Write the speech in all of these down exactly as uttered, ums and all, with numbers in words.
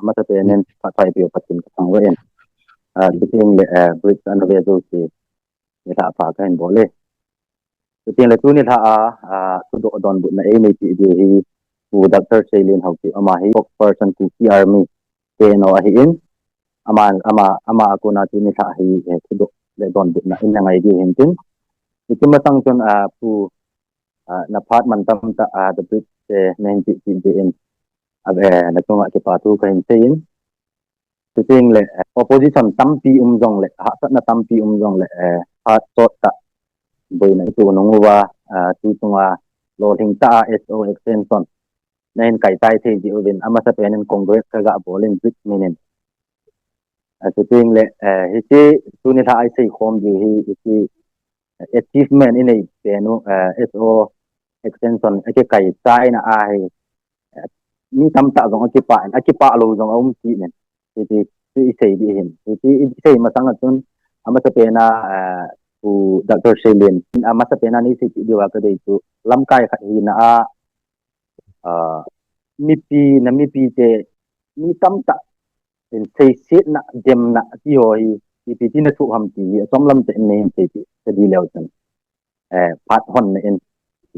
Amasapen in phat pha eipeu Pathen kathangvah in. Ah, chuteng le, eh, bridge ana ve jouse nilhah pha kahin bol e. Chuteng le tuni nilhah a, ah, thudoh donbutna einei peh diu hi Pu Doctor Seilin Haokip, ama hi spokesperson Kuki Army K N O ahin. Ama, ama, ama a kona tuni nilhah hi, eh, thudoh le donbutna ina ngai diu hintin. Hiche masang chun, ah, Pu, ah, na phat mantam tah, ah, the bridge, eh, nahin peh peh jeh in, ah, eh, na chunga kipa thu kahin seiyin. Chuteng le, eh, opposition tampi um jongle, hahsatna tampi um jongle, eh, phat sot tah boina itoh nung uva, ah, tu chunga lolhing tah a S O extension nahin kai tai thei jeh uvin, amasapen in Congress kaga bol in bridge min in. Ah, chuteng le, eh, hiche tuni nilhah a isei khom diu hi, hiche achievement inei pen u, eh, S O extension akikai chaina ahi, eh, mi tamtah jong akipah in, akipah lou jong aum kit in. Hiche, hiche isei ding ahin. Hiche isei masang a chun, amasapen a, eh, Pu Doctor Seilin, amasapen a neisei peh diu a kadei chu, lamkai khat hina a, ah, mipi, na mipite, mi tamtah in seisetna, demna ti ho hi, ipi ti na thoh ham ti hi, achom lam tah in neihin seipeh kadi leu chun, eh, phat honna in,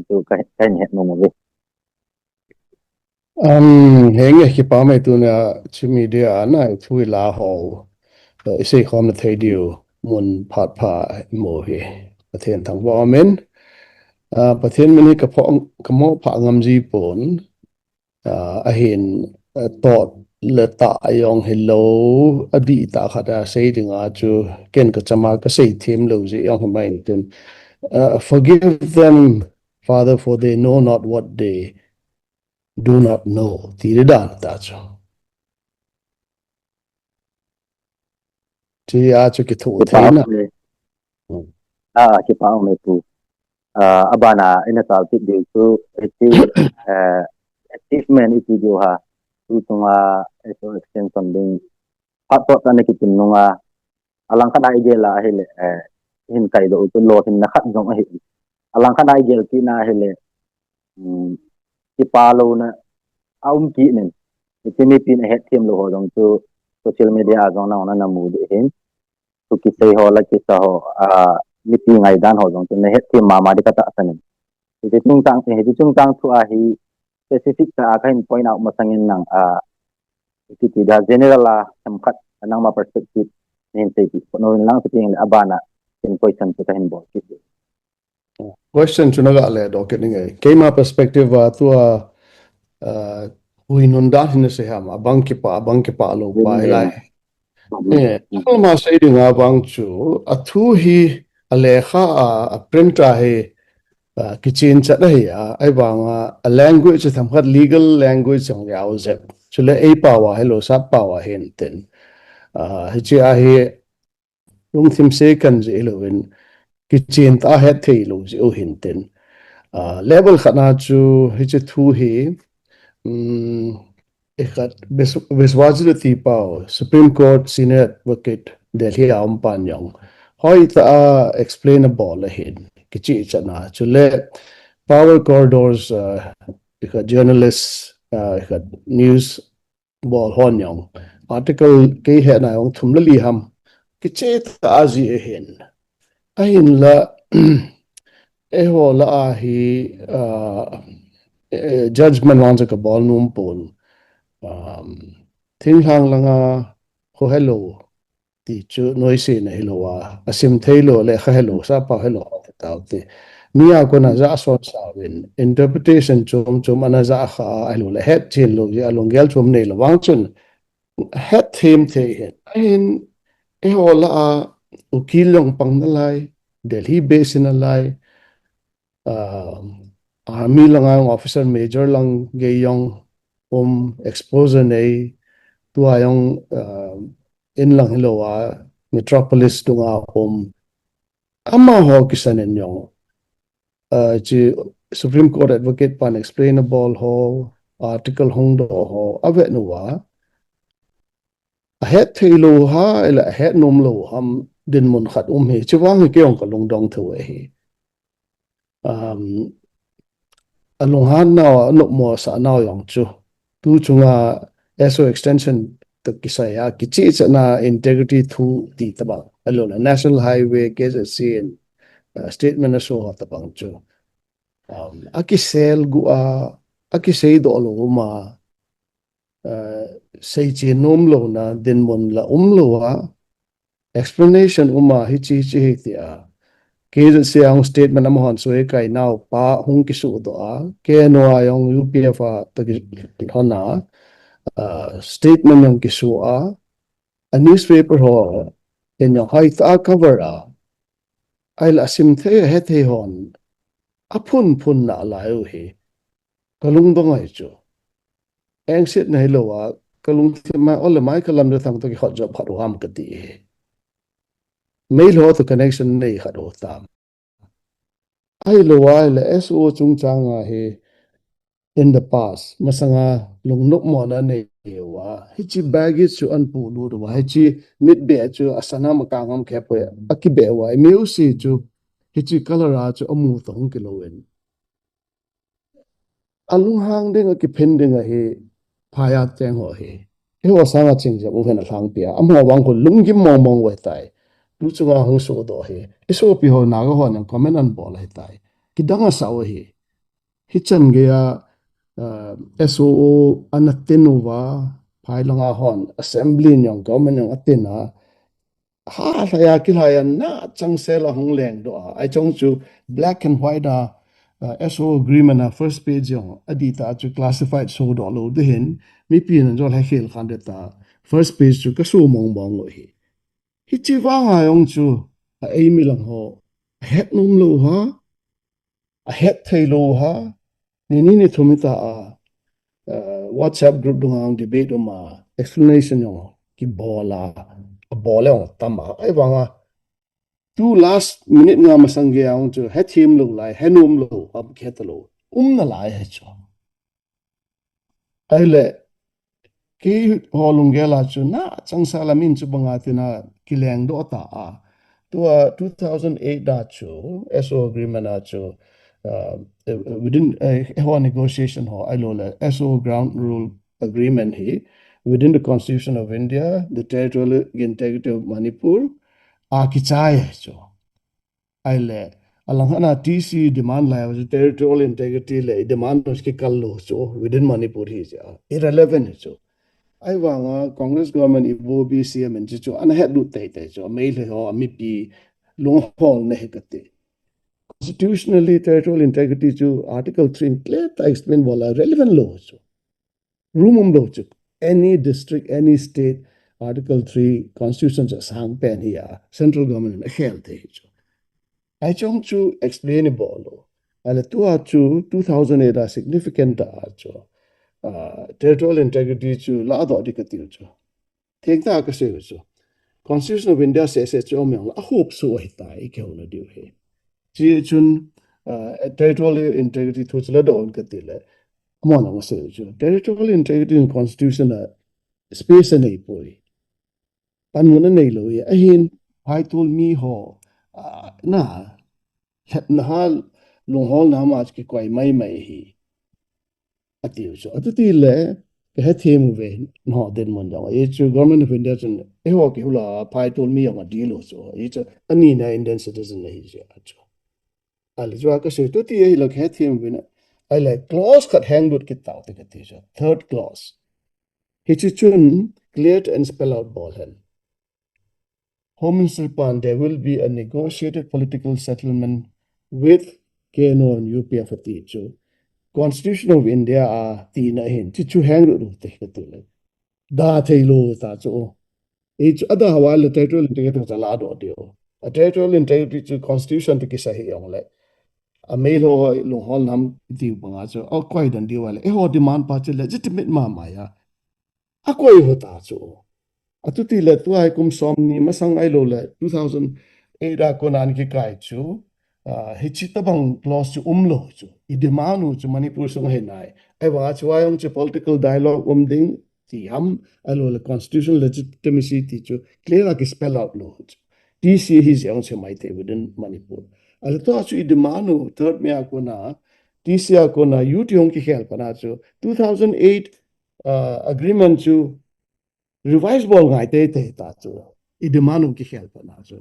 chu ka, kahin het nom uve. Um, henge, kipa mai tunia chu media a na thu ila ho, eh, isei khomna thei diu mun phat pha imu hi. Pathen thangvah umin. Ah, Pathen min hi kapho, kamo pha ngam ji pon. Ah, ahin, ah, tot le tah jong hilou, adihtah khat a sei dinga chu ken kachama kasei them lou jeh jong himai intin. Ah, "Forgive them, Father, for they know not what they do not know," ti ding dan tah chu. Tia chu kithoh theina. Kipa ume. Hmm. Ah, kipa ume Pu. Ah, abana ina salpeh diu chu, hiche, eh, achievement iti diu ham, tu chunga S O extension ding phat sot tah ana kichim nunga, alangkhat a igel a ahile, eh, hin kaidoh u chu lolhinna khat jong ahi. Alangkhat a igel kit na ahile, um, kipa louna aum kit in. Hiche mipin ahetthem lou ho jong chu social media a jong nangho namu ding ahin. Thu kisei ho, la kisa ho, ah, mipi ngaidan ho jong chu nahetthem mama ding katahsan in. Hiche chungchang, hiche chungchang thu a hi specific tah a kahin point out masang in nang, ah, kiti dia general a themkhat nangma perspective nahin seipeh phot nom in lang, chuteng le abana ken question chu kahin bol kit ding. Question chu naga ledoh kit ning e. Keima perspective a tua, ah, huinun dan hin nasei ham, abang kipah, abang kipah lou pa hilai. Eh, alma sei dinga vang chu, athu hi, alekha a, a print a hi, ah, kichen chat ahi a, ahivanga, a language themkhat legal language jong jao jep. Chule eipao a hilou, sap pao a hintin. Ah, hiche a hi, lungthim sei kan jeh louvin, kichen tah a hetthei lou jeh u hintin. Ah, level khat na chu hiche thu hi, um, ikhat Vis-, Viswajit Atipao, Supreme Court Senior Advocate, Delhi a um pan jong hoitah a explain abol ahin, kicheh chan a. Chule power corridors, ah, ikhat journalist, ah, ikhat news bol hon jong article kei hetna jong thum le li ham kicheh tah a jih ahin. Ahinla, eiho lah a hi, ah, eh, judgment vang chu kabol nom pon. Um, thinglhang langa kho helou ti chu noise na hilou a, asim thei lou, lekha helou, sap pao helou, tao ti. Mi a kona jahson sauvin, interpretation chom chom ana jah kha a, ahilou le hetchen lou jeh a lunggel chom neilou vang chun, hetthem thei hin. Ahin, eiho lah a, ukil jong pang nalai, Delhi base nalai, ah, army langa jong officer major lang gei jong um, exposure nei, tua jong, ah, in lang hilou a, Metropolis dunga um, amaho kisan in jong, ah, hiche Supreme Court Advocate pan explain abol ho, article hongdoh ho, avet uva, ahetthei lou ham, ahile ahet nom lou ham, dinmun khat um hi, hiche vang hi kei jong kalungdong thou ahi. Um, alunghan nau, anopmo sah nau jong chu, tu chunga S O extension toh kisai a, kichehchehna integrity thu ti tabang. Ahilou le National Highway, K Z C in, uh, statement aso ho tabang chu. Um, akisel gu a, akisei doh lou ma, uh, seiche nom louna, dinmun la um lou a, explanation um a, hiche, hiche hi tia. K Z C a hung statement amahon soi kai nau pa hung kisu doh a, K N O a jong U P F a toh kilhon a, uh, statement jong kisu a, a newspaper ho in jong hoitah a cover a, ahile asim thei, ahe thei hon, aphun phun nalai u hi, kalungdong ahi chu. Engset na hilou a, kalungthim a, ole mai kalam le thang toh kihot jop khat u ham kati hi. Meilhei toh connection nei khat u tam. Ahilou a, ahile S O chungchang a hi, in the past, masanga lungnop mona nei uva, hiche baggage chu ahin pulut uva, hiche mitbeh chu asanam akangam khepoi, akibeh uva, imiusi chu, hiche color a chu amu toh hung kilou in. Alunghang ding, akiphin ding ahi, phai a cheng ho hi. Eiho sanga ching jep u hin alhangpi a. Amaho vang khu lunggim mong mong u ahitai. Tu chunga hung sodoh hi. Isopi ho Naga hon jong comment ahin bol ahitai. Kidang asah u ahi. Hichan geiya, uh, S O O ana tin uva, phai langa hon, assembly in jong, government in jong atin a, ha lhai a, kilhai a, na changsel a hung lengdoh a. Ahi chong chu black and white a, uh, S O O agreement a first page jong, adih tah chu classified sodoh lou ding hin, mipi in jong ahin khel khan ding tah, first page chu kaso mong mong u ahi. Hiche vang a jong chu, a eimi lang ho, ahet nom lou ha, ahet thei lou ha, ni ni ni thum hita a, uh, WhatsApp group dunga jong debate um a, explanation jong kibol a, abol jong tam a, ahivang a, tu last minute nga masang gei a jong chu, hethem lou lai, henom lou, um khet lou, um nalai ahi chu. Ahile, keiho lunggel a chu na changsel a min chu banga tina kilengdoh ta a. Tua two thousand eight a chu, S O agreement a chu, uh, within, uh, eiho negotiation ho, ahilou le, S O ground rule agreement hi, within the Constitution of India, the territorial integrity of Manipur, a kichai chu. Ahile, alang khat a T C demand lai a chu territorial integrity le demand u kikal lou chu within Manipur hi chu irrelevant hi chu. Ahivang a Congress government ibobi C M in chu chu ana hetlut teitei chu, Meilhei ho, mipi lungholna hi kati. Constitutionally, territorial integrity chu Article three in clear tah explain bol a relevant lou chu. Room um lou chu. Any district, any state, Article three Constitution chu asang pen hi a, central government in akhel thei hi chu. Ahi chong chu explain ibol lou. Ahile tua chu two thousand eight a significant tah a chu, ah, territorial integrity chu ladoh ding kati u chu. Thengtah a kasei u chu. Constitution of India seh seh chu um jongle, ahop soh ahitai, i kihouna diu hi. Hichun, ah, territorial integrity thu chu ladoh un kati le, amahon asei u chu. Territorial integrity in Constitution a space anei poi. Panmun anei lou hi. Ahin, phaitol mi ho, ah, na, lhepna ha, lungholna ha ma chu kikoi mai mai hi. Ati u chu. Atu ti le, kahethem uve, nangho dinmun jong. Hichu Government of India chun, eiho kihula, phaitol mi jong adih lou chu. Hichu, ani na Indian citizen ahi chu, achu. Ahile chu a kasei, tuti ahile kahethem uve na. Ahile, clause khat henglut kit tau te kati chu. Third clause. Hichu chun, clear and spell out bol hen. Home Minister pan, there will be a negotiated political settlement with K N O and U P F ati chu. Constitution of India a tina hin, chu chu henglut u te kati le. Da thei lou ta chu. Hichu ada hawal le territorial integrity chu ladoh diu. A territorial integrity chu Constitution toh kisai hi jongle. A Meilhei ho lungholna ham ti banga chu. Akoi dan diu le. Eiho demand pa chu legitimate mama ahi. Akoi u ta chu. Atu ti le tua hi kum somni masang ahilou le two thousand eight a kona ana kikai chu, ah, hiche tabang clause chu um lou chu. I demand u chu Manipur sung ahi nai. Ahivang a chu a jong chu political dialogue um ding ti ham, ahilou le constitutional legitimacy ti chu clear a ki spell out lou chu. T C hi jong chu mai te within Manipur. Ahile tua chu i demand u third May a kona, T C a kona, U T hung kikhel pat a chu, two thousand eight uh, agreement chu revise bol ngai teitei ta chu. I demand u kikhel pa na chu.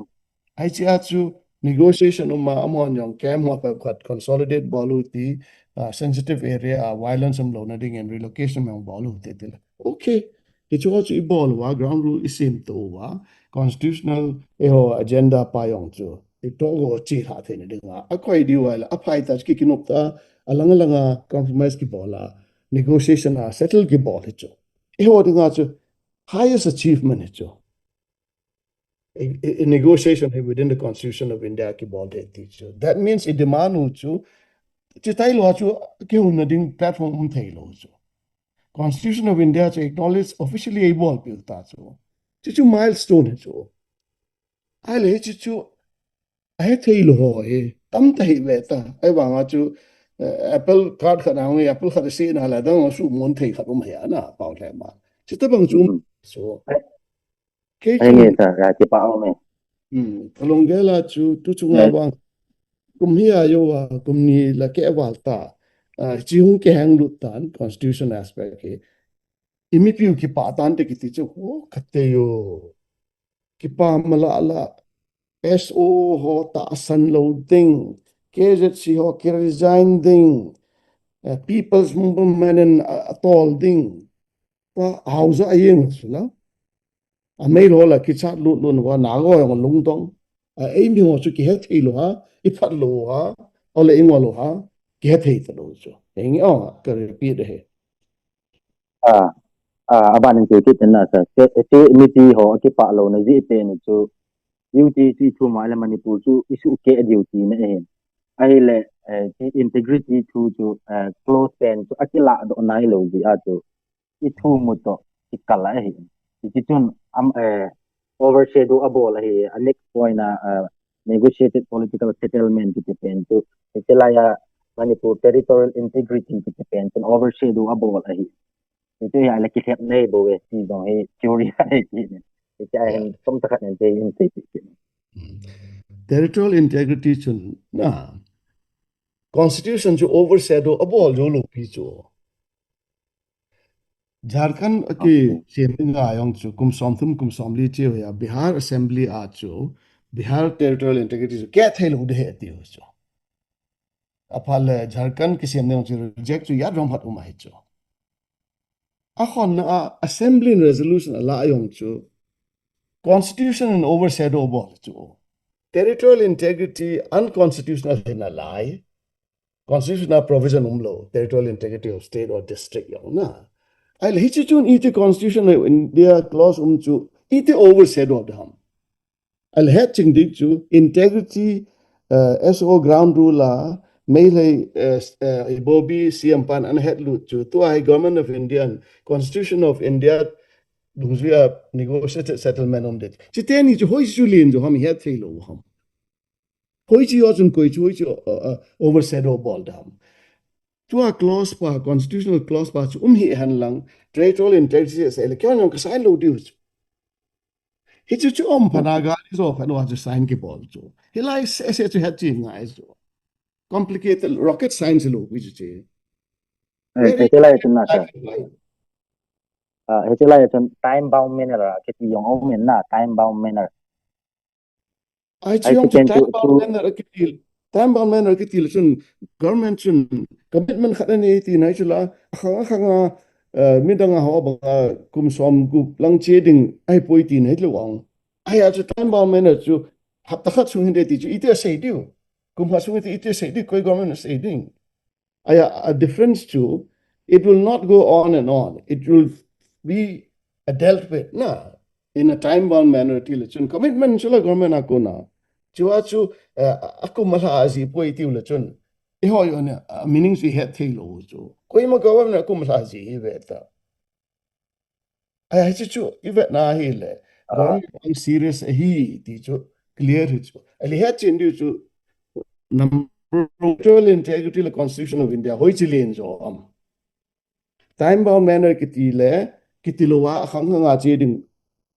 Hiche a chu negotiation um a, amahon jong camp ho phabep khat consolidate bol u ti, uh, sensitive area a violence um louna dingin relocation jong bol u te ti le. Okay. Hichu chu i bol uva, ground rule i sem to uva, constitutional eiho agenda pa jong chu i toh go chi lha theina dinga akoi diu ahile, aphai ta chu ki kinop ta, alang alang a compromise kibol a, negotiation a settle kibol hi chu. Eiho dinga chu highest achievement hi chu. I, i, i negotiation hi within the Constitution of India kibol hi ti chu. That means i demand u chu, chi tailou a chu kihilna ding platform um theilou chu. Constitution of India chu acknowledge officially eibolpeh u ta chu. Chu chu milestone hi chu. Ahile hichu chu ahethei lou ho hi tamtah hi ve ta. Ahivanga chu, eh, apple cart khat a hung hi, apple khat asena le adang a suhmon thei khat um hi ana pau le ma. Chutobang chu um. Hmm. So, Ai, kei ai chu nge ta, ya, kipah um e. Hmm, kalunggel a chu tu chunga Nge. vang kum hi a jouva, kum ni la keh val ta. Ah, chi hung kiheng lut tan constitution aspect hi. I mipi u kipah tante kiti chu, ho, khat te yo. Kipah mala la, S O ho tahsan lou ding, K Z C ho kiresign ding, eh, People's Movement in a, atol ding. Ta hausa a jeng chu la. Ameilhou la kichat lut lut uva, Naga ho jong lungdong. A, eimi ho chu kihethei lou ha, iphat lou ha, ole ingol lou ha, kihethei talou chu. Henge o, ka repeat ahi. A, a, aban in kei kit in na sa, se, se mipi ho akipah louna jeh pen chu, U T C thu ma le Manipur chu isuhkeh diu tina ahin. Ahile, eh, integrity thu chu, eh, clause pen chu akiladoh nailou jeh a chu, ithu mu toh kikal ahi. Hiti chun, am, eh, overshadow abol ahi, a next point a, eh, negotiated political settlement kiti pen chu, hiti lai a Manipur territorial integrity kiti pen chun overshadow abol ahi. Hiti hi a le kilhep nei bou e, ti jong hi theory a le ti ne. Hiti a hin som takhat nen te hin te ti. Hmm. Territorial integrity chun, na, constitution chu overshadow abol jou lou pi chu. Jharkhand a kisem ding a jong chu kum somthum kum somli cheu hi a Bihar Assembly a chu Bihar territorial integrity chu keh thei lou ding ahi tiu chu. Aphat le Jharkhand kisem ding chu reject chu ijat jong phat um ahi chu. Akhonna a Assembly in resolution ala jong chu constitution in overshadow bol chu. Territorial integrity unconstitutional hi nalai. Constitution a provision umlou, territorial integrity of state or district jong na. Ahile hiche chun iti Constitution of India clause um chu iti overshadow ding ham. Ahile hetching ding chu integrity, eh, S O ground rule a, Meitei, eh, eh, Ibobi C M pan ana hetlut chu, tua hi Government of India, Constitution of India, dungjuia negotiated settlement um ding. Chite ni chu hoiche chu len jou ham, hethei lou ham. Hoiche ho chun koi chu, hoiche, uh, uh, overshadow bol ding ham. Tua clause pa, constitutional clause pa chu um hih hen lang, territorial integrity asei le, keiho jong ka sign lou diu chu. Hichu chu um phat a gal ijo phat uva chu sign kibol chu. Hilai seh seh chu hetchen ngai chu. Complicated rocket science lou pi chu che. Eh, Very hiche lai chun na, sir. Ah, hiche lai chun time bound manner a kiti jong um in na, time bound manner. Ai chu Ai jong chu ken time chu, bound chu manner a kiti, time bound manner a kiti le chun government chun commitment khat anei tina chu la, akhang akhang a, eh, midang a ho banga kum somgup lang che ding ahipoi tina hilou ang. Ahia chu time bound manner chu hapta khat sung hin ding ti chu iti asei diu. Kum khat sung iti, iti asei diu, koi government asei ding. Ahia, a difference chu, it will not go on and on. It will be, uh, dealt with na, in a time bound manner ti le chun commitment chu la government a kona. Chua chu, uh, akum alha a jih poi tiu le chun. Eiho jong a meaning chu ihet thei lou chu. Koima government akum alha jih hi ve ta. Ahia, hiche chu ivet na hile, ah, government jong serious ahi ti chu clear hi chu. Ahile hetchen diu chu number, territorial integrity le Constitution of India hoiche len jo ham. Time bound manner kiti le, kiti louva akhang khang a che ding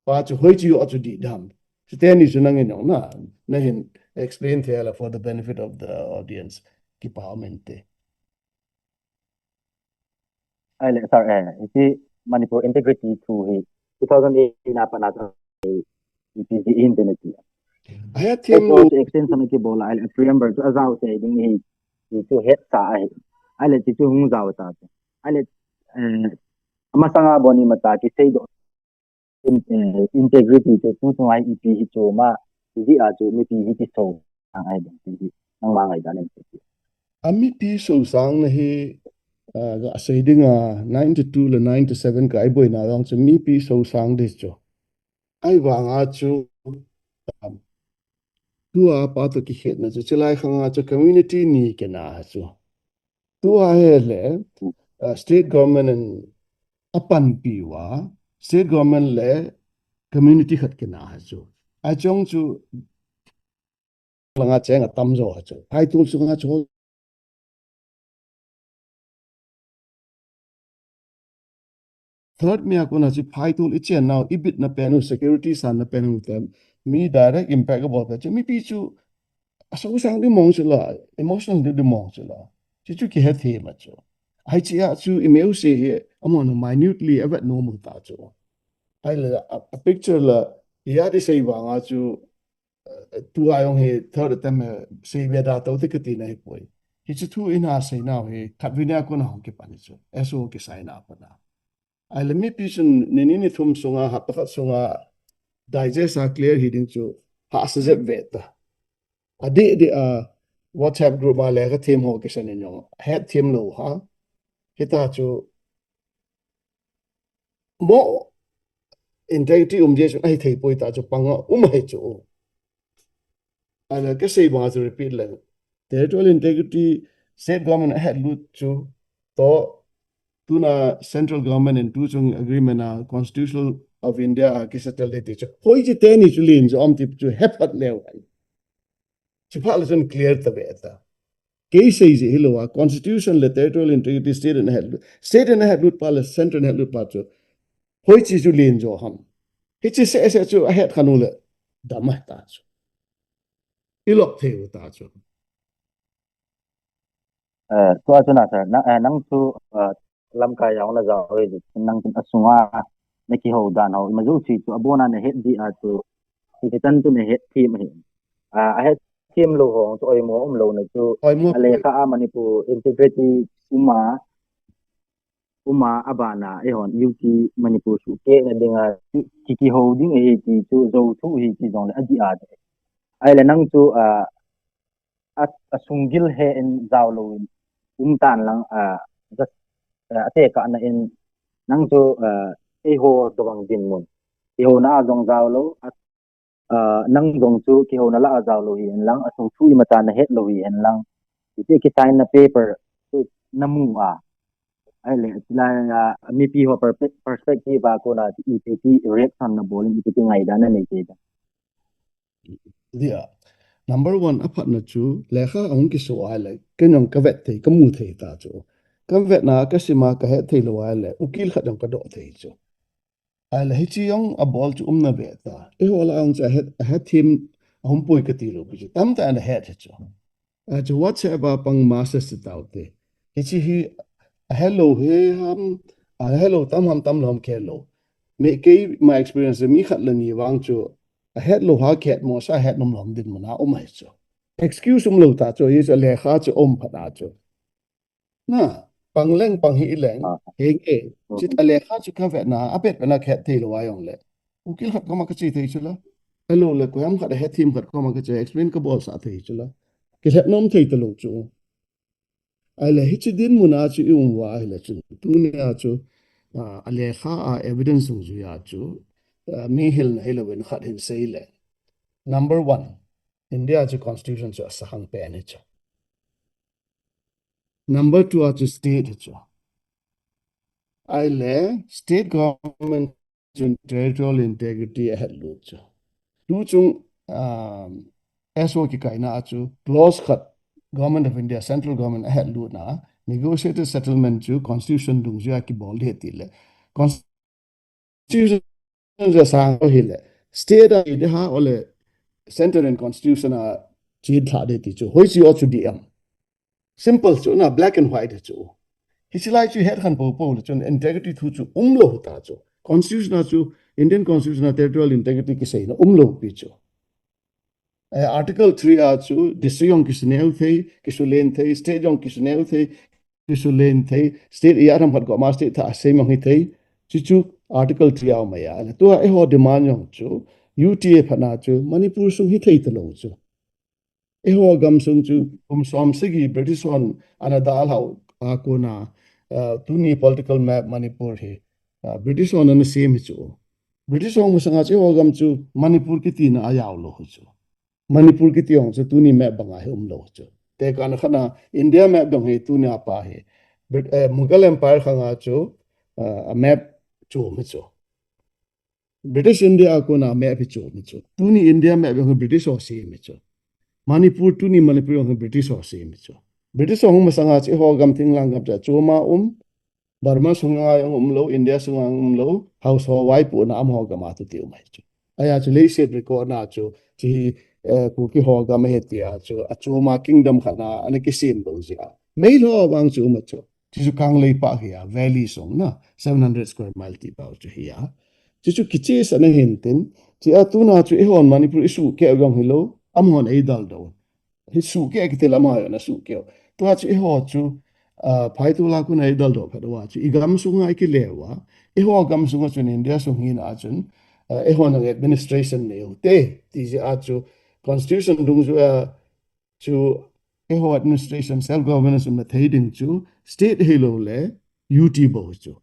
pa chu hoiche jo chu dih ding ham. Chuteni chu nangin jong na, nahin explain thei a le for the benefit of the audience. Kipa um inte. Ahile, sir, eh, hiche Manipur integrity thu hi two thousand eight na pat a chu ipi ji hin te na ti. Ahe them lo. Extension kibol a, I remember chu ajao sei ding hi, hi chu het sa ahi. Ahile ti chu hung jao ta chu. Ahile, eh, amasanga boni mata kisei do, in-, eh, integrity te tu tu ai ipi hi chu ma, hi a chu mipi hi kiso sang ai ding ti hi nangma ngaidan in ti. A mipi so sang na hi, ah, ga sei ding a ninety-two le ninety-seven ka ai boina jong chu mipi so sang ding chu. Ahivanga chu, um, tua pa to kikhetna chu, chulai khanga chu community ni kina ha chu. Tua hele, uh, state government in apanpi uva, state government le community khat kina ha chu. Achung chu langa cheng atam jo ha chu. Phaitol chunga chu third mi a kona chu phaitol i chen nau, i bitna pen u, security sanna pen u te, mi direct impact abol pen chu, mipi chu asosang ding mong chu la, emotional ding, ding mong chu la. Chu chu kihethem a chu. Hiche a chu i meu se hi, amahon minutely avet nom u ta chu. Ahile, a, a picture la, i a ti sei vanga chu, eh, tua jong hi third attempt hi sei ve da to te kati na hi poi. Hiche thu ina sei nau hi, khatvei nia kona hung kipan hi chu. S O kisai na pa na. Ahile mipi chun ni ni ni thum sunga, hapta khat sunga, digest a clear hi ding chu, hahsa jep ve ta. Adeh deh a WhatsApp group a lekha them ho kisan in jong, het them lou ha. Hita chu, mo integrity um jeh chun ahi thei poi ta chu panga um ahi chu. Ahile kasei banga chu repeat leng. Territorial integrity, state government ahet lut chu, to tuna central government in tu chung agreement a Constitution of India a kisettle ding ti chu. Hoiche teni chu len jo um ti chu hephat leu ahi. Chuphat le chun clear ta ve ta. Kei sei ji hilou a, constitution le territorial integrity state in ahet lut, state in ahet lut pa le central in ahet lut pa chu. Hoiche chu len jo ham. Hiche seh seh chu ahet khan u le dam ahi ta chu. I lop thei u ta chu. Eh, tua chu na sir, na, eh, nang chu, eh, lamkai jong na jao hi, nang chun asunga na kihou dan ho, ima jouse chu abona na het ding a chu, hiche chan chu na het them ahi. Ah, ahet them lou ho chu oimo um lou na chu, oimo a lekha a Manipur integrity um a, um a, abana eihon U T Manipur suhkeh na dinga ki, ki, kihou ding ahi ti chu, jou thu hi ti jongle adih a. Ahile nang chu, ah, a, asunggil he in jao lou in um tan lang, ah, just, ah, atekah na in nang chu, ah, eiho dobang dinmun. Kihouna a jong jao lou, a, ah, nang jong chu kihouna lah a jao lou hi hen lang, asung thu imacha na het lou hi hen lang. Hiti kisign na paper chu na mu a. Ahile, chulai a, mipi ho perspe-, perspective a kona ipi ti reaction na bol in, ipi ti ngaidan na nei te. Dia. Number one, aphatna chu, lekha ahung kiso ahile, ken jong kavet thei, kamu thei ta chu. Kavetna, kasim a, kahet thei lou ahile, ukil khat jong kadoh thei chu. Ahile, hiche jong abol chu um na ve ta. Eiho lah a jong chu ahet, ahet them, ahung poi kati lou pi chu. Tamtah in ahet hi chu. Achu WhatsApp a pang message ti tau te. Hiche hi ahelou hi ham, ahelou tam ham tam lou ham kihelou. Mi kei ma experience mi khat le ni vang chu ahelou ha kihet mo sa het nom lou ham dinmun a um ahi chu. Excuse um lou ta chu, hichu lekha chu um phat a chu. Na, pang leng pang hih leng, ah, henge. Mm. Chit a lekha chu kavetna, apet pet na kihet thei lou a jongle. Ukil khat koma kache thei chu la. Ahilou le koiham khat ahet them khat koma kache explain kabol sah thei chu la. Kihet nom thei talou chu. Ahile hiche dinmun a chu i um uva ahile chun, tunia chu, ah, a lekha a evidence hung jui a chu, ah, mi hilna hilou in khat hin sei le. Number one, India chu constitution chu asahang pen hi chu. Number two a chu state hi chu. Ahile state government chun territorial integrity ahet lut chu. Tu chung, um, S O kikaina a chu clause khat Government of India, central government ahet lutna, negotiated settlement chu constitution dungjui a kibol ding ahi ti le. Constitution ja sang ahi le. State a ding ham ole center in constitution a chelha ding ti chu. Hoiche o chu ding ham. Simple chu na, black and white chu. Hichi lai chu het khan popo le chun integrity thu chu umlou ta chu. Constitution a chu, Indian Constitution a territorial integrity kiseina umlou pi chu. Eh, Article three a chu district jong kisuneo thei, kisulen thei, state jong kisuneo thei, kisulen thei, state ijat ham khat goma state thah a seimang hithei, chuchu Article three a um ahi. Tua eiho demand jong chu U T a phatna chu Manipur sung hithei talou chu. Eiho gamsung chu kum som sagi British hon ana dalhau a kona, ah, tuni political map Manipur hi, ah, British hon ana sem hi chu. British hung masanga chu eiho gam chu Manipur kitina a jaolou hi chu. Manipur kiti jong chu tuni map banga hi umlou chu. Tekahna khatna India map dong hi tuni a pa hi. Brit-, eh, Mughal Empire khanga chu, ah, a map chu um hi chu. British India a kona map hi chu um hi chu. Tuni India map jong hi British ho sem hi chu. Manipur tuni Manipur jong hi British ho sem hi chu. British ho hung masanga chu eiho gam thinglhang gam chu achom a um. Burma sunga jong umlou, India sunga jong umlou, House ho vaipohna amaho gam a tuti um ahi chu. Ahi a chu leiset record na chu, chu hi, eh, Kuki ho gam ahi tia chu, achom a kingdom khatna ana kisem lou jeh a. Meilhei ho vang chu um a chu. Chuchu Kangleipak hi a, valley sung na, seven hundred square mile ti bou chu hi a. Chuchu kichesahna hintin, chua tuna chu eihon Manipur isuhkeh u jong hilou, amahon eidaldoh u. Hi suhkeh kiti lama ana suhkeh u. Tua chu eiho chu, ah, phaitu la kuna eidaldoh phat uva chu, igam sunga ikile uva, eiho gam sunga chun India sung hina a chun, ah, eihon administration nei u te, ti jeh a chu constitution dungjui a chu eiho administration, self governance umna thei ding chu state hilou le U T bou chu.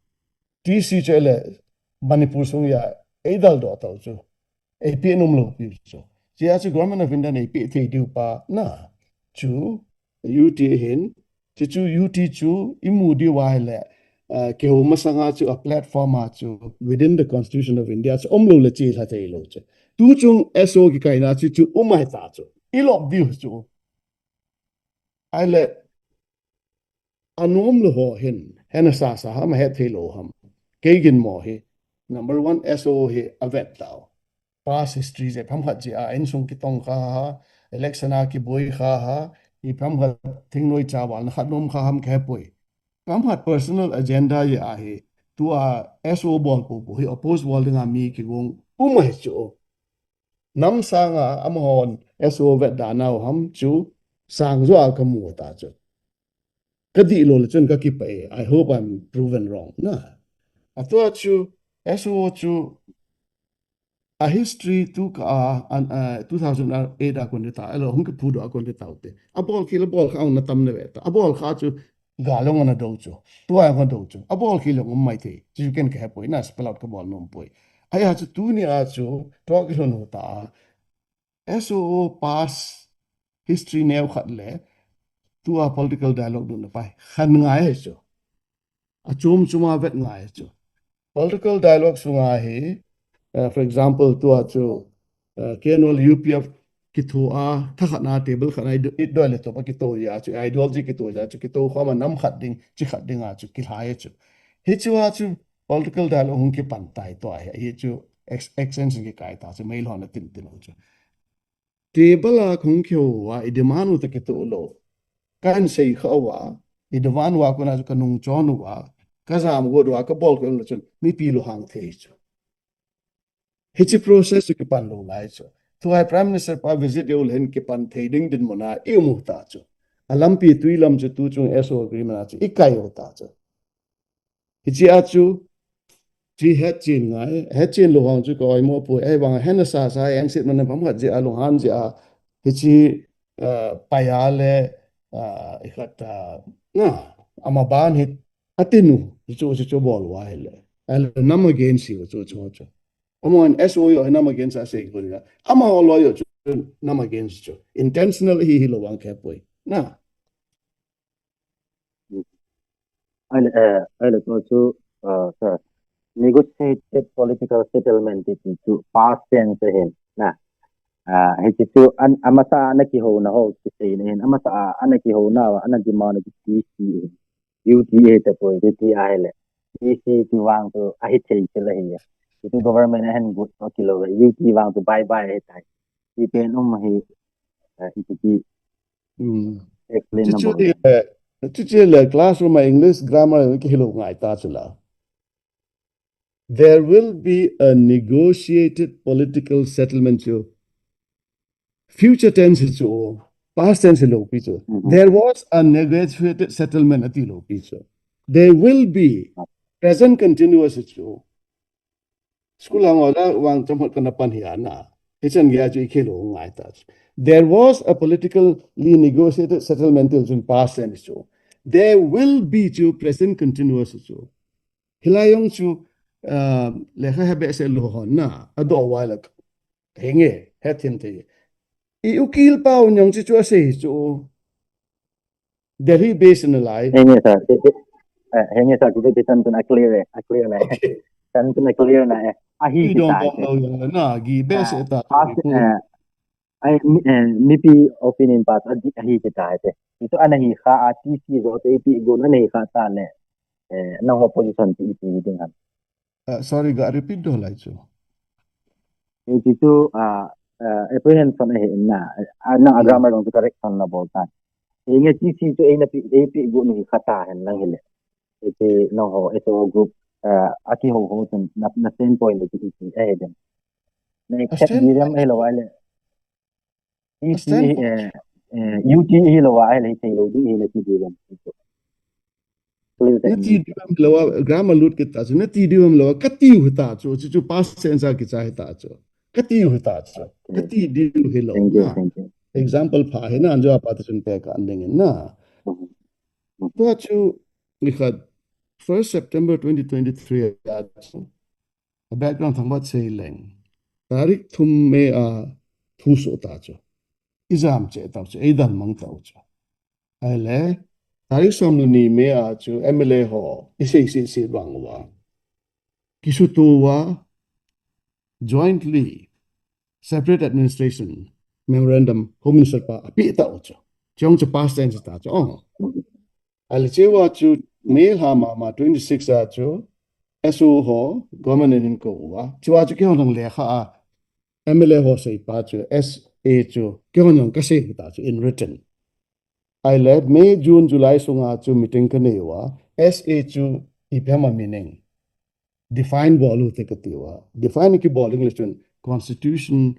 T C chu le Manipur sung a eidaldoh tau chu. Eipeh nom lou pi chu. Chua chu Government of India in eipeh thei diu pa na chu U T ahin. Chuchu U T chu imu diu ahile, ah, kihou masanga chu a platform a chu within the Constitution of India chu umlou le chelha theilou chu. Tuchung S O kikaina chu chu um ahi ta chu. Ilop diu chu. Ahile, anom lou ho hin, hena sasa ham, ahet thei lou ham. Kei ginmo hi, number one, S O hi avet tau. Past history jeh, phamkhat jeh a, insung kitong kha ha, election a kiboi kha ha, iphamkhat thingnoi chavalna khat nom kha ham kahepoi. Phamkhat personal agenda jeh ahi, tua S O bol popo hi, oppose bol dinga mi kigong, um ahi chu. Nam sanga amahon S O vet dan u ham chu sang jo a kamu ta chu. Kadih lou le chun kakipah e. I hope I'm proven wrong na. Atua chu S O chu a history tu ka a, an, a, two thousand eight a kon ta, elo hung kiphudoh a kon ta u te. Abol khel abol kha ana tam na ve ta. Abol kha chu gal jong ana dou chu. Tua jong ana dou chu. Abol khel jong um mai thei. Chu ken kahepoi na spell out kabol nom poi. Ahi a chu tuni a chu talk kilhon u ta. S O O past history neo khat le tua political dialogue dun na pai. Khan ngai ahi chu. Achom chom a vet ngai ahi chu. Political dialogue sunga hi, uh, for example, tua chu, uh, K N L U P F kitho a, thakhat na table khat na i do-, i doi le topa kito a chu, ideology kito a chu, kito khom a nam khat ding, chi khat ding a chu, kilhai a chu. Hichu a chu, political dialogue hung kipan tai tua hi, hichu ex-, extension kikai ta chu, meilhona tin tin u chu. Table a hung kihou uva, i demand u ta kito lou. Kan sei kha uva, i demand uva kona chu kanung chon uva, kajam got uva, kabol kha uva chun, mipi lunghang thei chu. Hichi process chu kipan lou lai chu. Tua hi Prime Minister pa visit u le hin kipan thei ding dinmun a i um u ta chu. A lampi tui lam chu tuchung S O agreement a chu i kai u ta chu. Hichi a chu, chi hetchen ngai, hetchen lou hang chu ka oimo poi, ahivang hena sasa, engset man phamkhat jeh a, lunghan jeh a, hichi, uh, paya le, uh, ikhat, uh, na, ama ban hi, atinu, chu, chu, chu bol uva hile. Ahile, nam against hi, chu, chu, chu. Amahon S O U hi nam against a sei ko ni la. Amaho loi u chu nam against chu. Intentional hi, hilou vang kahepoi. Na. Ahile, eh, ahile tua chu, uh, sir, negotiated political settlement ti chu past tense ahin, na. Ah, hichi chu an, amasa ana kihouna ho kiseina ahin, amasa a ana kihouna uva, ana demand u chu T C ahin. U T ahi tapoi, T C ahile. T C ti vang chu ahithei chu la hi. Hichu government ahin got u kilou, U T vang chu bye bye ahitai. Ti pen um hi, eh, hichi ti Hmm. Explain na Chuchu bol hi, ding. Eh, Chuche le classroom a English grammar kihilou ngai ta chu la. There will be a negotiated political settlement chu. Future tense chu, past tense lou pi chu. Mhm. There was a negotiated settlement ati lou pi chu. There will be, present continuous chu. School a ngol a vang chomkhat kana pan hi ana. Hichan gei a chu ikihilou ngai ta chu. There was a politically negotiated settlement til chun past tense chu. There will be chu present continuous chu. Hilai jong chu, ah, lekha he behseh lou hon na, adoh uva le. Henge, hethem thei. I ukil pa un jong chu chu asei chu. Delhi base nalai. Henge sir, ti, ti, eh, henge sir, ti, ti, ti, tan tun a clear e, a clear na e. Okay. Tan tun a clear na e. Ahi ti dong ta dong te. Lou jong le na, gi behseh ta. Ah, past, eh, Ai, mi, eh, mipi opinion pa chu adi, ahi ti ta te. Ti chu ana hi kha a, T C jo te ipi gon ana hi kha ta le. Eh, nangho position ti ipi ding ham. Uh, sorry, ga repeat do lai chu. Eh, ti chu, ah, ah, apprehension ahi na, ah, nang a grammar dong chu correction na bol ta. Eh, nge T C chu ei na pi, ei pi gon hi kha ta hen lang hi le. Eh, ti nangho, eh, so group, ah, aki ho ho chun na, na standpoint le ti ipi ahi den. Na accept di dem ahi lo ai le. T C, eh, eh, U T hilou a, ahile thei lou ding hile ti ding. Nati diu ham lou a, grammar lut kit ta chu, nati diu ham lou a, kati u hita chu, chu, chu past tense a kicha hita chu. Kati u hita chu. Kati diu hilou. Thank you, na. Thank you. Example pha hi na, anjo apa ta chun pe ka an ding na. Mhm. Tua chu, nikhat, first September twenty twenty-three a chu. A background thangvah sei leng. Tarik thum May a thusoh ta chu. Ijam cheh tau chu, eidalmang tau chu. Ahile, tarik som le ni May a chu M L A ho, isei sei sei vang uva. Kisuto uva, jointly, separate administration, memorandum, Home Minister pa, apeh tau chu. Chong chu past tense ta chu. Oh. Ahile chua chu May lha mama twenty-six a chu S O ho government in ahin kou uva. Chua chu keihon jong lekha a M L A ho seipa chu S A chu keihon jong kasei u ta chu in written. Ahile May, June, July sunga chu meeting kanei uva. S A chu ipi ham a meaning. Define bol u te kati uva. Define kibol ding le chun constitution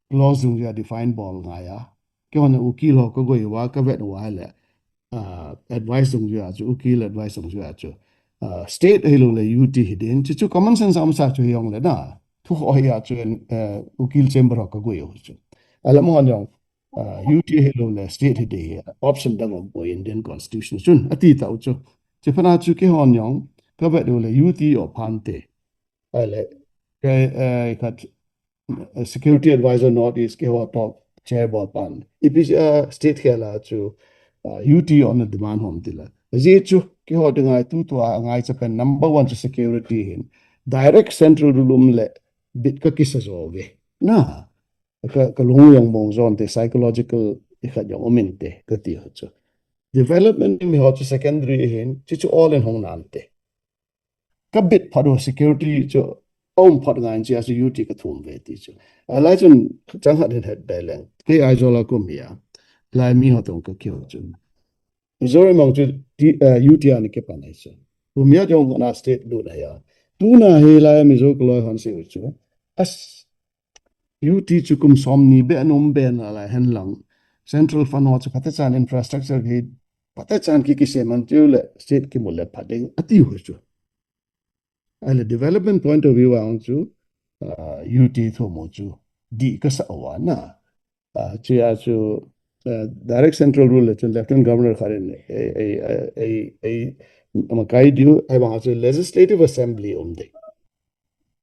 clause dungjui a define bol ngai a. Keihon ukil ho kagoi uva, kavet uva le, ah, advice dungjui a chu, ukil advice dungjui a chu. Ah, state hilou le U T hiding, chu chu common sense a umsa chu hijongle na. Thu ho hi a chu, eh, ukil chamber ho kagoi u chu. Alam hon jong, ah, U T hilou le state hiding hi option dang um poi Indian constitution chun, ati tau chu. Chu phat a chu keihon jong, kavet u le U T o phante. Ahile, ke, eh, khat, eh, Security Advisor North East keiho top chair bol pan. Ipi, eh, state khel a chu, ah, U T on a demand hom tila. Ajeh chu, keiho dinga tutua ngaicha pen number one chu security hin. Direct central rule um le bit kakisa jo ve. Na, ka, kalung jong mong jon te psychological ikhat jong um inte kati ho chu. Development mi ho chu secondary hin, chu chu all in hong nante. Kabit phat u security chu, aum phat ngai in chia chu U T kathum ve ti chu. Alai chun chang hat hin het be leng. Kei Aizawl a kum hi a. Lai mi ho tong kakihou chun. Mizoram mong chu ti, eh, U T a ni kipan ai chu. Kum hi a jong na state lut ai a. Tuna hi lai Mizo kaloi hon sei u chu. As U T chu kum som ni be nom be nalai hen lang. Central fund ho chu phatechan infrastructure hi phatechan ki, kisem an tiu le state kimu le phat ding ati u chu. Ahile development point of view a chu, ah, U T thum u chu dih kasa uva na. Ah, chu a chu, ah, direct central rule le chun Lieutenant Governor khat in ei, ei, ei, ei, ei, makai diu, ahivang a chu Legislative Assembly um ding.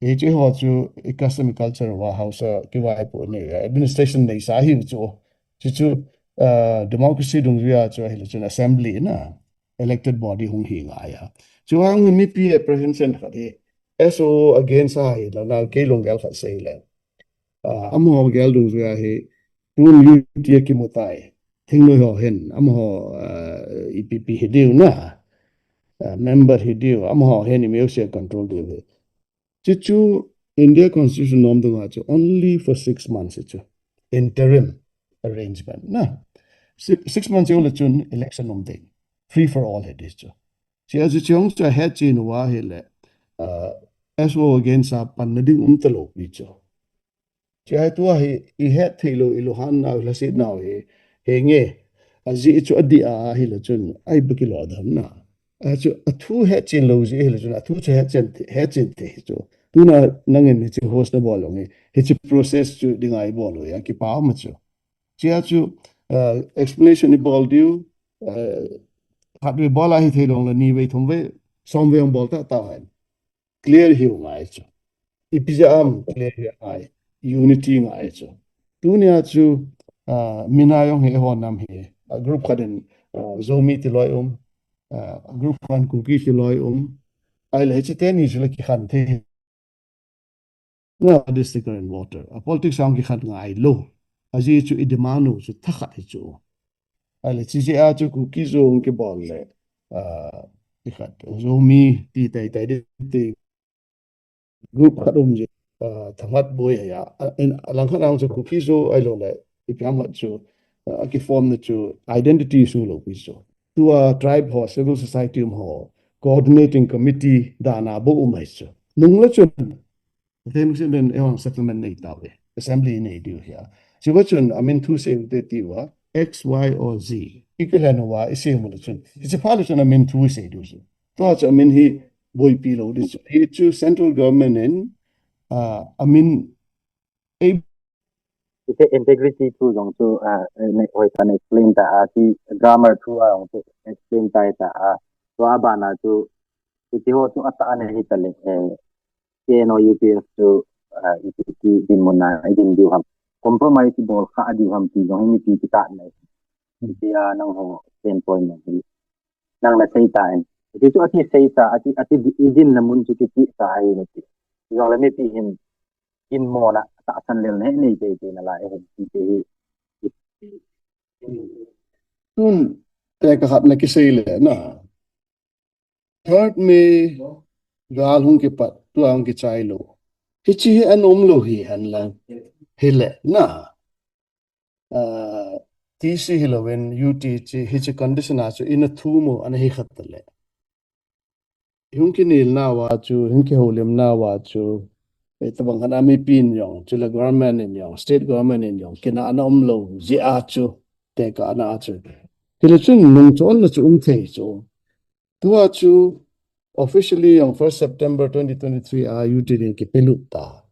Hiche ho chu i custom culture uva Hausa kivaipo nei, administration neisa hi chu. Chu chu, ah, democracy dungjui a chu ahile chun assembly na, elected body hung hi ngai a. Chu hung hi mipi apprehension khat hi S O against a hi la na kei lunggel khat sei le. Ah, amaho gel dungjui a hi tun U T a kimu tai. Thingnoi ho hin, amaho, ah, ipi ipi hi diu na. Ah, member hi diu, amaho hin i music control diu hi. Chu chu India Constitution nom dunga chu only for six months chu. Interim arrangement na. Six, six months jou le chun election um ding. free for all hi di chu. Chia chu chiong chu ahet chen uva ahile, uh, S O against a panna ding um talou pi chu. Chia hi tua hi i het thei lou, i luhan nau, i lhasit nau hi, hi nge, ajeh chu adih a ahile chun, ai ba kilo dam na. A chu athu het chen lou jeh ahile chun, athu chu het chen, het chen te hi chu. Tuna nangin hiche host na bol lou nge, hiche process chu dinga i bol lou a, kipa ma chu. Chia chu, uh, explanation i bol diu, uh, khat vei bol a hi thei lou le ni vei thum vei, som vei ong bol ta ta hen. Clear hi u ngai chu. Ipi jeh ham clear hi ngai. Unity ngai chu. Tunia chu, uh, mina jong hi ho nam hi. A group khat in, uh, Zomi ti loi um. Uh, group khat in Kuki ti loi um. Ahile hiche teni chu le kikhen thei. Na district current water. A politics ang kikhen ngai lou. Ajeh chu i demand u chu thakhat hi chu. Ahile hiche jeh a chu Kuki Zo kibol le. Uh, kikhat. Zomi ti tai tai di ti group khat um jeh, ah, Thanghat boi a, a, in, a lang khat ang chu Kuki Zo ahilou le, ipi ham khat chu, ah, akiform na chu identity issue lou pi chu. Tua tribe ho, civil society um ho, coordinating committee dan a bou um ahi chu. Nung le chun, then sin den ehon settlement nei tauve, assembly nei diu hi a. Chuva chun amin thu sei u te ti uva, X, Y or Z. I kilen uva, i sei u le chun. Hiche phat le chun amin thu i sei diu chu. Tua chu amin hi boipi lou di chu. Hi chu central government in, ah, amin ei Hiche integrity thu jong chu, ah, eh, nei, hoi tah in explain ta a, ti grammar thu a jong chu explain ta ta a. Tua bana chu, hiche ho chu atah ana hi ta le, eh, K N O U P F chu, ah, ipi ti dinmun a i din diu ham. Compromise i bol kha diu ham ti jong hi mipi kitat na. Hitia nangho standpoint na hi. Nang na sei ta in. Hiche chu ati sei ta, ati, ati di-, i dinna mun chu kiti ta ahi na ti. Jong le mipi hin, in mo na, tahsan lel na hi nei te te na lai hin, ti te hi. Tun, tekah khat na kisei le na. Third May, gal hung kipat, tua hung kichai lou. Hiche hi ana um lou hi hen lang. Hile, na. Ah, T C hilouvin, U T hiche, hiche condition a chu ina thu mo, ana hi khat ta le. Hung kinel nauva chu, hung kihoulim nauva chu, eh, tabang khat a mipin jong, chule government in jong, state government in jong, kinahna um lou, jeh a chu, tekah na a chu. Chule chun nungchon na chu um thei chu. Tua chu, officially jong first September twenty twenty-three a U T din kipelut ta.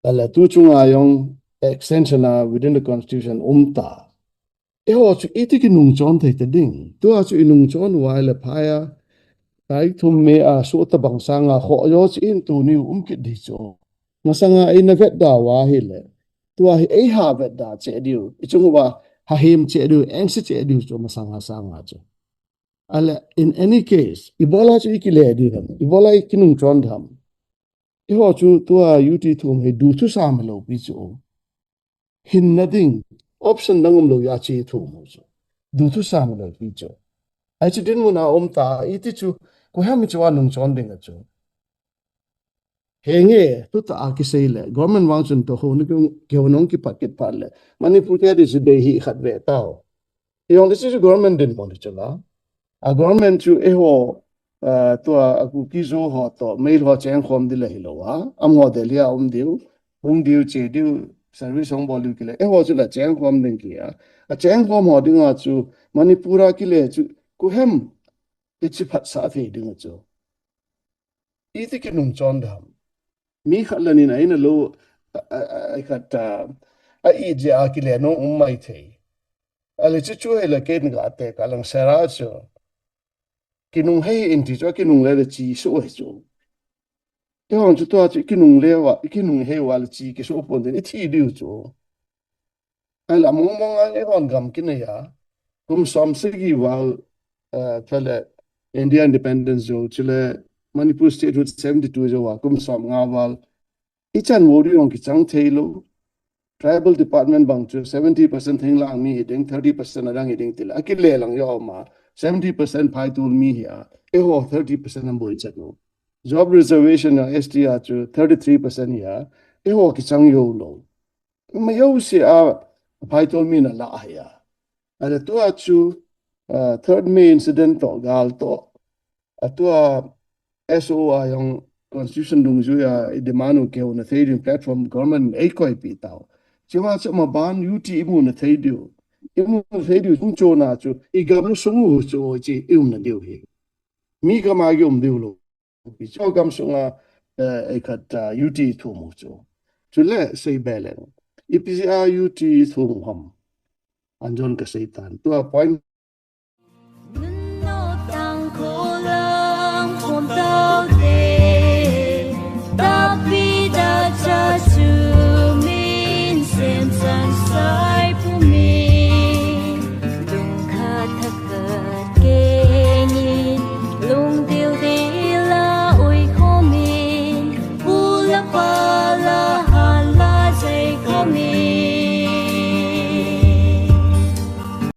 Ahile tu chunga jong extension a within the constitution um ta. Eiho chu iti kinungchon thei ta ding. Tua chu i nungchon uva ahile phai a. Tarik thum May a soh tabang sanga khoh jo chu in tuni u um kit di chu. Masanga ina vetda uva ahile. Tua hi eiha vetda cheh diu. I chung uva hahem cheh diu, engse cheh diu chu masanga sanga chu. Ahile, in any case, ibola chu i kile diu ham. Ibola i kinungchon ham. Eiho chu tua U T thum hi duthusam lou pi chu. Hinna ding, option dang um lou a che thum u chu. Duthusam lou pi chu. Ahi chu dinmun a um ta, iti chu, koiham chu a nungchon ding a chu. Henge, tuta a kisei le, government vang chun tohou ni kihou nung kipat kit phat le. Manipur te di chu dei hi khat ve tao. Jong di chu government dinmun di chu la. A government chu eiho, ah, tua a Kuki Zo ho toh, Meitei ho chengkhom di le hilou a. Amaho Delhi a um diu, hung diu, che diu, service hung bol diu kile. Eiho chu la chengkhom ding ki a. A chengkhom ho dinga chu Manipur a kile chu koiham i chi phatsah thei ding a chu. Iti kinungchon dam. Mi khat le ni na ina lou, a, a, a, a khat, a, a i jeh a kile nung um mai thei. Ahile chu chu hile ken ga tekah lang sera chu. Kinung hei in ti chu, kinung le le chi su hei chu. Kei hon chu tua chu kinung le uva, kinung hei uva le chi kisu pon tin i thi diu chu. Ahile mong mong a eihon gam kinei a. Kum som sagi val, eh, chule India independence jou, chule Manipur statehood seventy-two jou a, kum som nga val. I chan vo diu jong kichang thei lou. Tribal department bang chu seventy percent thinglhang mi hi ding, thirty percent adang hi ding tile. Akile lang jo ma. Seventy percent phaitol mi hi a. Eiho thirty percent an boi chat lou. Job reservation a S T a chu thirty-three percent hi a. Eiho kichang jou lou. Ama jouse a phaitol mi na la hi a. Ahile tua chu, uh, third May incident toh gal toh, atua S O a jong constitution dungjuia i demand u kihouna thei ding platform government in eikoipi tau. Chua chu maban U T imuna thei diu, imuna thei diu chung chona chu i gamsung u chu chi iumna diu hi. Mi gam a kium diu lou. Pi chu gamsunga, eh, eikhat, ah, U T thum u chu. Chule sei be leng, ipi jeh a U T thum u ham, anjon kasei tan. Tua point